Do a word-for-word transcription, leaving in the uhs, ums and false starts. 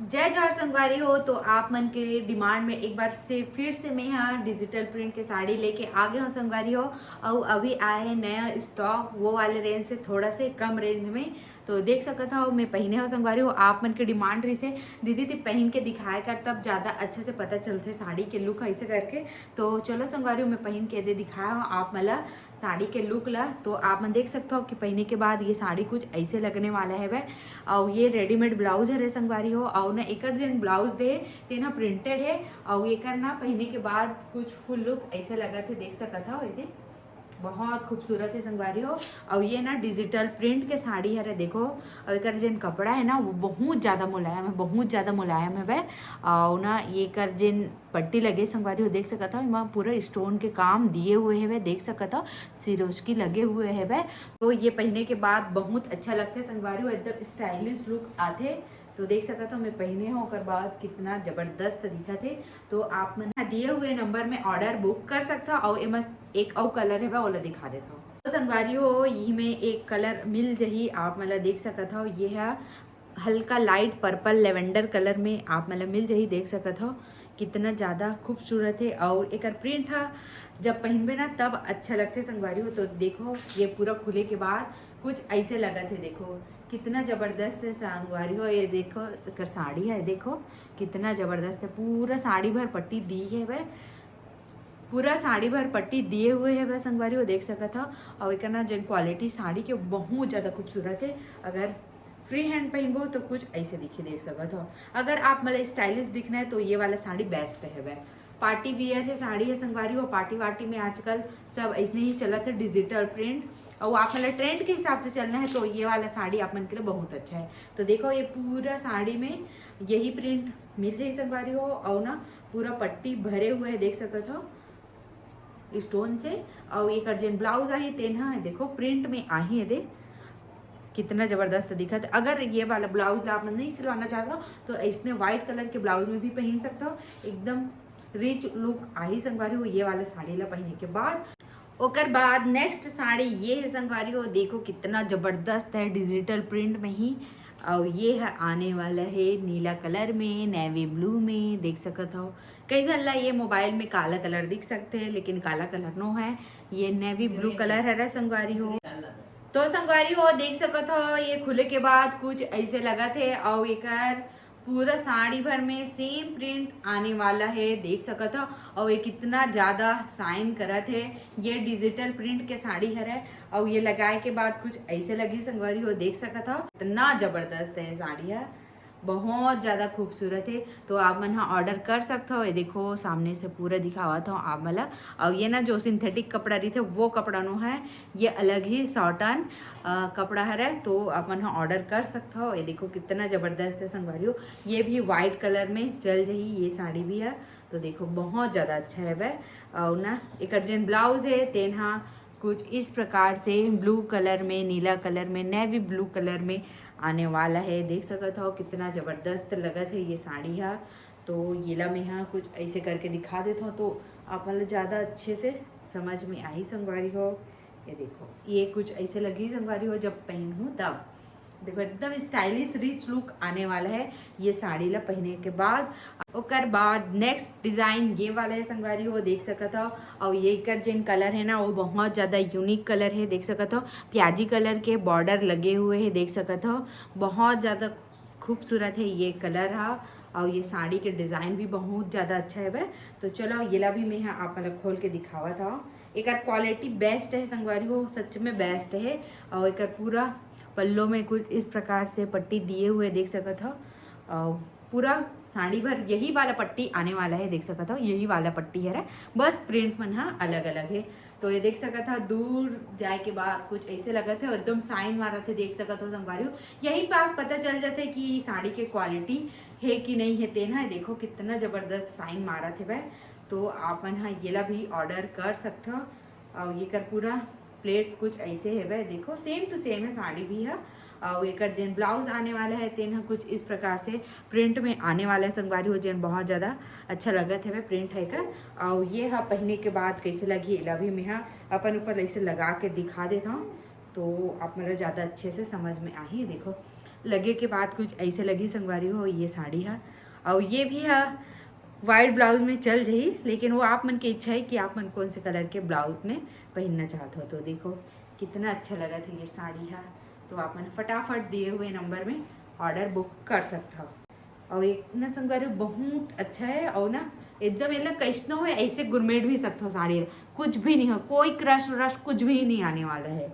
जय जोहार संगवारी हो। तो आप मन के डिमांड में एक बार से फिर से मैं यहाँ डिजिटल प्रिंट के साड़ी लेके आ गए हूँ संगवारी हो। और अभी आए हैं नया स्टॉक, वो वाले रेंज से थोड़ा से कम रेंज में। तो देख सकत हो, मैं पहिने हो संगवारी हो, आप मन के डिमांड रही से, "दीदी ती पहिन के दिखाए कर, तब ज़्यादा अच्छे से पता चलते साड़ी के लुक ऐसे करके।" तो चलो संगवारी हो, मैं पहिन के दे दिखाया हूँ आप मन ला साड़ी के लुक ला। तो आप मन देख सकते हो कि पहिने के बाद ये साड़ी कुछ ऐसे लगने वाला है वह। और ये रेडीमेड ब्लाउज है रे संगवारी हो, और ना एकर जेन ब्लाउज दे तेन ह प्रिंटेड है। और एकर ना पहिने के बाद कुछ फुल लुक ऐसे लगत है, देख सकत हो। ये बहुत खूबसूरत है संगवारी हो। और ये ना डिजिटल प्रिंट के साड़ी हरे, देखो। और एकर जेन कपड़ा है ना, वो बहुत ज़्यादा मुलायम है, बहुत ज़्यादा मुलायम है वह। और ना ये कर जेन पट्टी लगे संगवारी हो, देख सकत हो, एमा पूरा स्टोन के काम दिए हुए हवे, देख सकत हो, सिरोस्की लगे हुए हवे। तो ये पहिने के बाद बहुत अच्छा लगथे संगवारी हो, एकदम स्टाइलिश लुक आथे। तो देख सकत हो, मैं पहिने हो, ओकर बाद कितना जबरदस्त दिखत हे। तो आप मन ह दिए हुए नंबर में ऑर्डर बुक कर सकत हो। और एमा एक अउ कलर हवे, ओला दिखा देत हो। तो संगवारी हो, यही में एक कलर मिल जही, आप मन ला देख सकत हो, ये है हल्का लाइट पर्पल लेवेंडर कलर में आप मन ला मिल जही, देख सकत हो। कितना ज़्यादा खूबसूरत है। और एकर प्रिंट हा जब पहिनबे ना, तब अच्छा लगथे संगवारी हो। तो देखो, ये पूरा खुले के बाद कुछ ऐसे लगत है। देखो, कितना ज़बरदस्त है संगवारी हो। ये देखो, एकर साड़ी है, देखो कितना ज़बरदस्त है। पूरा साड़ी भर पट्टी दी है वह, पूरा साड़ी भर पट्टी दिए हुए है वह संगवारी हो, देख सकत हो। और एकर ना जेन क्वालिटी साड़ी के बहुत ज़्यादा खूबसूरत है। अगर फ्री हैंड पहिनबो तो कुछ ऐसे दिखी, देख सकत हो। अगर आप मन ला स्टाइलिश दिखना है तो ये वाला साड़ी बेस्ट है वह। पार्टी वियर है, साड़ी है संगवारी हो, पार्टी वार्टी में आजकल सब ऐसने ही चलत है डिजिटल प्रिंट। और आप मन ला ट्रेंड के हिसाब से चलना है तो ये वाला साड़ी आप मन के लिए बहुत अच्छा है। तो देखो, ये पूरा साड़ी में यही प्रिंट मिल जाही संगवारी हो। और ना पूरा पट्टी भरे हुए है, देख सकत हो, स्टोन से। और एकर जेन ब्लाउज आही तेन ह देखो प्रिंट में आही है, दे कितना जबरदस्त दिखत। अगर ये वाला ब्लाउज ला आप मन नहीं सिलवाना चाहत हो तो इसने व्हाइट कलर के ब्लाउज में भी पहन सकते हो, एकदम रिच लुक आही संगवारी हो ये वाला साड़ी ला पहने के बाद। ओकर बाद नेक्स्ट साड़ी ये है संगवारी हो, देखो कितना जबरदस्त है, डिजिटल प्रिंट में ही। और ये है आने वाला है नीला कलर में, नेवी ब्लू में, देख सकत हो। कई झन ला ये मोबाइल में काला कलर दिख सकते हैं, लेकिन काला कलर नो है, ये नेवी ब्लू कलर है रे संगवारी हो। तो संगवारी हो, देख सकत हो, ये खुले के बाद कुछ ऐसे लगत है। और एकर पूरा साड़ी भर में सेम प्रिंट आने वाला है, देख सकत हो। और ये कितना ज़्यादा शाइन करत है, ये डिजिटल प्रिंट के साड़ी हरे। और ये लगाए के बाद कुछ ऐसे लगी संगवारी हो, देख सकत हो, इतना जबरदस्त है साड़ी है, बहुत ज़्यादा खूबसूरत है। तो आप मन हा ऑर्डर कर सकत हो। ये देखो, सामने से पूरा दिखावत हो आप मन ला। और ये ना जो सिंथेटिक कपड़ा रहिथे वो कपड़ा नो है, ये अलग ही सॉटन कपड़ा हरे। तो आप मन हा ऑर्डर कर सकत हो। ये देखो कितना जबरदस्त है संगवारी हो, ये भी व्हाइट कलर में चल जही, ये साड़ी भी है। तो देखो बहुत ज़्यादा अच्छा है वह। और ना एकर जेन ब्लाउज है तेन हा कुछ इस प्रकार से ब्लू कलर में, नीला कलर में, नेवी ब्लू कलर में आने वाला है। देख सकत हो कितना जबरदस्त लगत है ये साड़ी हा। तो येला मैं हा कुछ ऐसे करके दिखा देत हूँ तो आप मन ला ज़्यादा अच्छे से समझ में आही संगवारी हो। ये देखो, ये कुछ ऐसे लगी संगवारी हो जब पहनहूँ तब। देखो एकदम स्टाइलिश रिच लुक आने वाला है ये साड़ी ला पहने के बाद। ओकर बाद नेक्स्ट डिजाइन ये वाला है संगवारी हो, देख सकत हो। और ये एकर जेन कलर है ना, वो बहुत ज़्यादा यूनिक कलर है, देख सकत हो। प्याजी कलर के बॉर्डर लगे हुए है, देख सकत हो, बहुत ज़्यादा खूबसूरत है ये कलर हा। और ये साड़ी के डिजाइन भी बहुत ज़्यादा अच्छा है वह। तो चलो, येला भी मैं हा आप मन ला खोल के दिखावत हूँ। एकर क्वालिटी बेस्ट है संगवारी हो, सच में बेस्ट है। और एकर पूरा पल्लो में कुछ इस प्रकार से पट्टी दिए हुए देख सकत हो। और पूरा साड़ी भर यही वाला पट्टी आने वाला है, देख सकत हो, यही वाला पट्टी है, बस प्रिंट मन हा अलग अलग है। तो ये देख सकत हो, दूर जाए के बाद कुछ ऐसे लगत है, एकदम शाइन मारत है, देख सकत हो संगवारी हो। यही पास पता चल जाते कि साड़ी के क्वालिटी है कि नहीं है तेन हा। देखो कितना जबरदस्त शाइन मारत है वह। तो आप मन हा येला भी ऑर्डर कर सकत हो। और ये कर पूरा प्लेट कुछ ऐसे हेवय, देखो सेम टू सेम है साड़ी भी है। और एकर जेन ब्लाउज आने वाला है तेन ह कुछ इस प्रकार से प्रिंट में आने वाला है संगवारी हो, जेन बहुत ज़्यादा अच्छा लगत हेवय प्रिंट है एकर। और ये ह पहने के बाद कैसे लगही, एला भी मैं ह अपन ऊपर ऐसे लगा के दिखा देत हूँ, तो आप मन ला ज़्यादा अच्छे से समझ में आही। देखो लगे के बाद कुछ ऐसे लगी संगवारी हो ये साड़ी हा। और ये भी हा वाइट ब्लाउज में चल जाही, लेकिन वो आप मन के इच्छा है कि आप मन कौन से कलर के ब्लाउज में पहनना चाहत हो। तो देखो कितना अच्छा लगा था ये साड़ी हा। तो आप मन फटाफट दिए हुए नंबर में ऑर्डर बुक कर सकता हो। और एक ना संगवारी बहुत अच्छा है, और ना एकदम एला कैसनो है ऐसे गुरमेट भी सकता हो साड़ी, कुछ भी नहीं हो, कोई क्रश व्रश कुछ भी नहीं आने वाला है।